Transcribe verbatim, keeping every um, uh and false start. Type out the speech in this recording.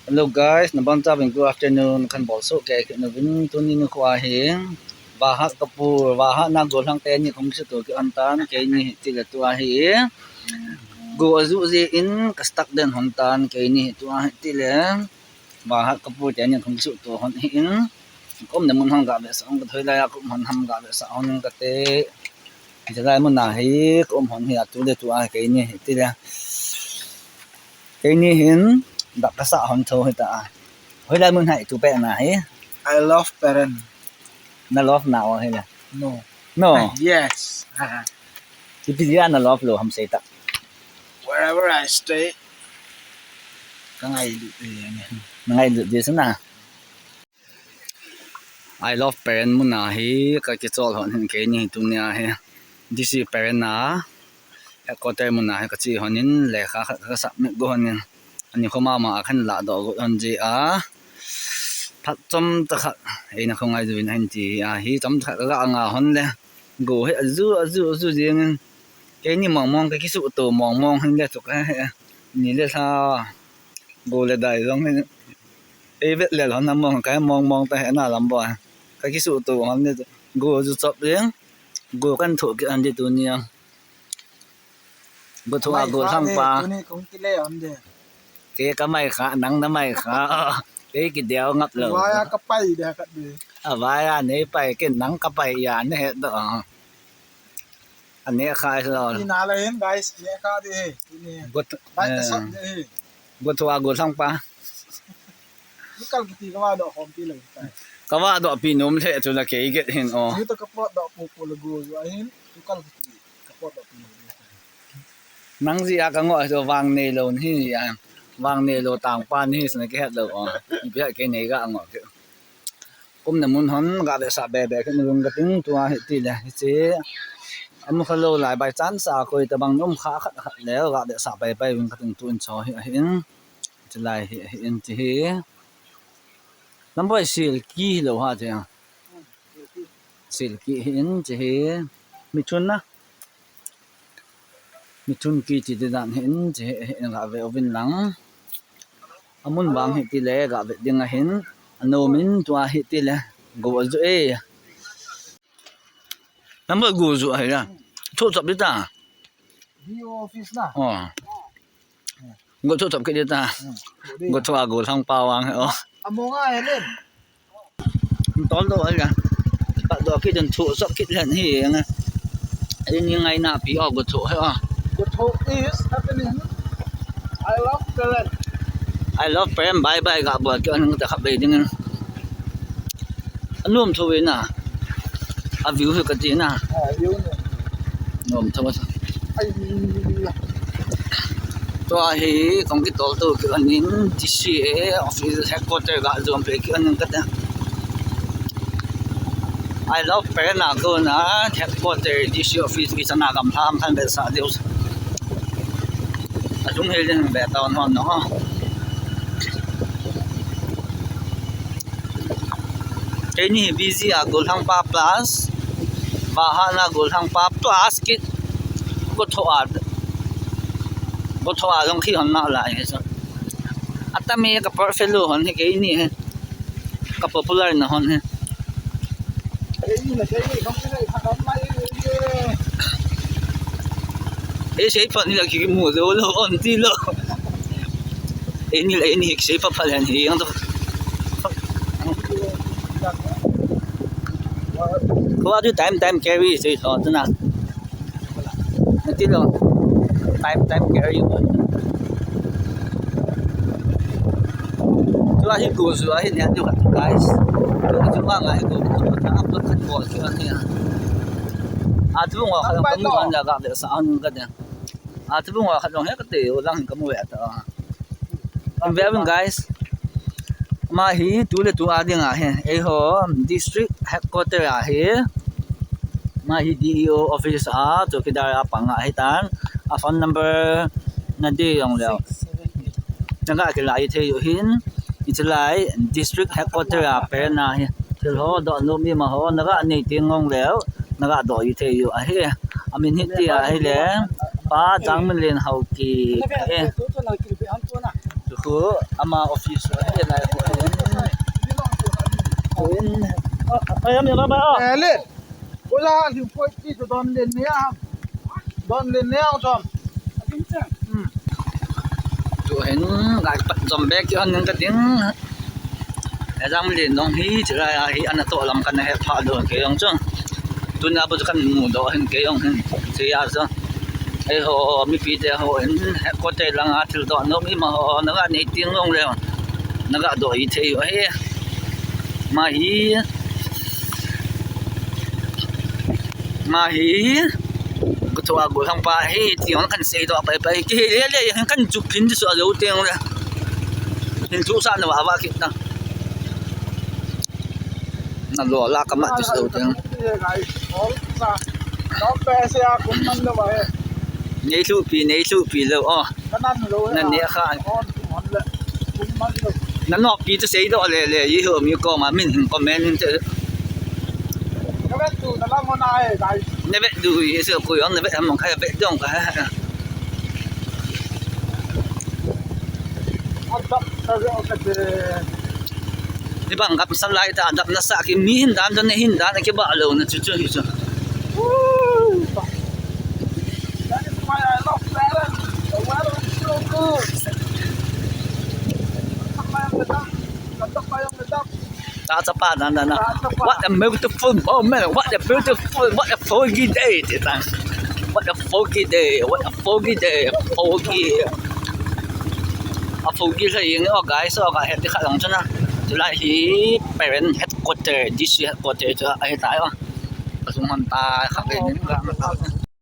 Hello guys, nabonchauvin good afternoon, kahin bolsoh kei kit nauvin, tuni nikho hi Vahat kapu, Vahat na gollhang teni kong kisuto kit hon tan, keini hi tile tua hi go aju jeh in ka stuck den hon tan, keini hi tua hi tile Vahat kapu teni kong kisuto hon hi in, ka umna mun hon gavetsah hon, ka hoilai a ka um hon ham gavetsah hon kate. Hiche lai mun a hi ka um hon hi a tule tua hi keini hi tile. Keini hin dak kasah hon tho hita a. Hoilai mun a hi tu pet na hi. I love Peren. Na love na o hile. No. No. Yes. Ipi dia na love lou ham sei ta. Wherever I stay, ka ngailut e. Na ngailut di sana. I love Peren mun a hi ka kichol hon hin keini hi tunia hi D C Peren a headquarter mun a hi ka che hon in lekha khat ka submit go hon in. Ani kho mama a kahin lahdoh go hon jeh a. Phat chomcha khat eina kho ngai juvin ahin ti a hi chomcha khat ka ga nga hon le. Go hi aju, aju, aju jeng in. Keini mong mong ka kisuto mong mong hin le chu ka he. Ni le lha. Go le dai jong hin. Ei vet lel hon na mong, ka mong mong ta he na lam bo. Ka kisuto hon le go ju chop jeng. Go kahin thoh kit hon di tunia. Go thoh a gollhang pa. Tuni kong kile hon de. Kei ka mai kha, nang na mai kha. Kei kidel ngap lou. Vai a ka pai de khat de. A vai a nei pai, kei nang ka pai a nei het doh. Anei kha hi lou. Ina la hin guys, anei kha de he. Tuni. Go thoh, vai ka sap de he. Go thoh a gollhang pa. Ni kal kiti ka va doh khom pi lou tai. Ka va doh pi nom le chu la kei get hin o. Ni to ka pot doh pu pu le go ju a hin. Ni kal kiti ka pot doh pi lou. Nang jeh a ka ngoh hi chu vang neilou nahi a. Vang neilou tangpa nahi sina kihet lou o. Ipi a kei nei ga ngoh kei. Ka umna mun hon gavetsah bebe kit nauvin kating tua hi tile. Hiche. Amu kha lou lai by chance a koi tabang um kha khat khat le gavetsah bebe uvin kating tu in cho hi ahin. Hiche lai hi ahin hiche hi. Number silki lou ha che. Silki hi in che hi. Mithun na. Mithun kiti dan hi in che hi, hi in gave uvin lang. Amun vang hi tile gave ding ahin. Anom in tua hi tile. Go aju e. Number go ju ahi la. Thoh chop di ta. D O office na. Oh. Go thoh chop kit di ta. Hmm. Go thoh a gollhang pa vang he o. Among a he le. Tol doh ahi la. Pat doh kit den thoh chop kit len hi nga. Eini ngaina pi o go thoh he o. Go thoh is happening. I love Peren. I love Peren, bye bye ga bol kit hon ta khatvei ding in. Anom tho ve na. A view hi kati na. Ah, view na. Nom tho. Ai. Tua hi kong kitol to kit hon in D C A office headquarter ga jom pe kit hon in kate. I love Peren a kona headquarter D C office kichan a gamlha ham kahin vetsah diu. Alung hel ding ve ta hon hon no. Keini hi B G a gollhang pa plus, Vahat na gollhang pa plus kit, go thoh a, go thoh a jong khi hon na lai hi chu. Atam e ka perfect lou hon hi keini hi. Ka popular na hon hi. Ei, sei phat ni la kimu jou lou, on ti lou. Ei ni la, ei ni sei phat phat le ni ang to. Ko adu time time carry sei so tu na. Nati lou. Time time carry. Tua hi go ju ahi nia, tua hi guys. Tua hi chu vang ahi go, tua upload khat bol chu ahi a. A tu ngo khat long kamu kan ja ga be sa an ka de. A tu ngo khat long he kate, o lang kamu ve ta. Ve uvin guys. Ama hi tu le tu a ding ahi. Eiho district headquarter ahi. Ama hi D E O office a chowkidar a pang ahi tan. A phone number na dei jong leh. Naga kilai thei u hin, hiche lai district headquarter a pen ahi. Thil ho doh nom ima ho, naga nei teng jong leh, naga doh thei u ahi. Amin hi tia ahile, Pa Changminlen Haokip ahi. Tu Khu ama office ahi lai khu ahi. Khu in. Ai, am ya ba ba. Eh, le. Ola, lim poi ti to don len ne am. Don len ne am chom. Hmm. Chu hin lai pat jom be ki hon ning ka ding. He jang mi len dong hi, chu lai a hi, ana to lam kan he pha do ke yong chu. Tuna bu kan mu do hin ke yong hin. Chu ya chu. Eiho, mipi te ho in, headquarter langa thil doh nom ima ho, naga nei teng jong le, naga doh hi thei u ahi. Ama hi, ama hi, ka thu a gollhang pa hi, ti jong kan sei doh pai pai, kihei le le, kan chu phin chu a jou teng le. Hin chu sa na va va kit na. Na lo la ka mat chu sou teng. Nei lhupi, nei lhupi lou, oh. Na ne kha. Na nokpi chu sei doh le le, i ho mi koma min hin comment in te. Na vet du, i se koi on, na vet ham, mong khai vet dong ka. Adap na jo ka te. Ni bang gap sa lai ta, adap na sa ki mi hin dan, dan hin dan ki ba lo na chu chu hi chu. Woo! That is why I love Thailand. The weather is so good. Adap na jo ka te. Ta chapa na na na. What a beautiful moment. What a beautiful, what a foggy day. Ti ta. What a foggy day. What a foggy day. Foggy. A foggy sa ing o guys, o ka het kha long chana. Tulai hi parent headquarter, D C headquarter chu ahi tai o. Kasung han ta kha pe nin ka.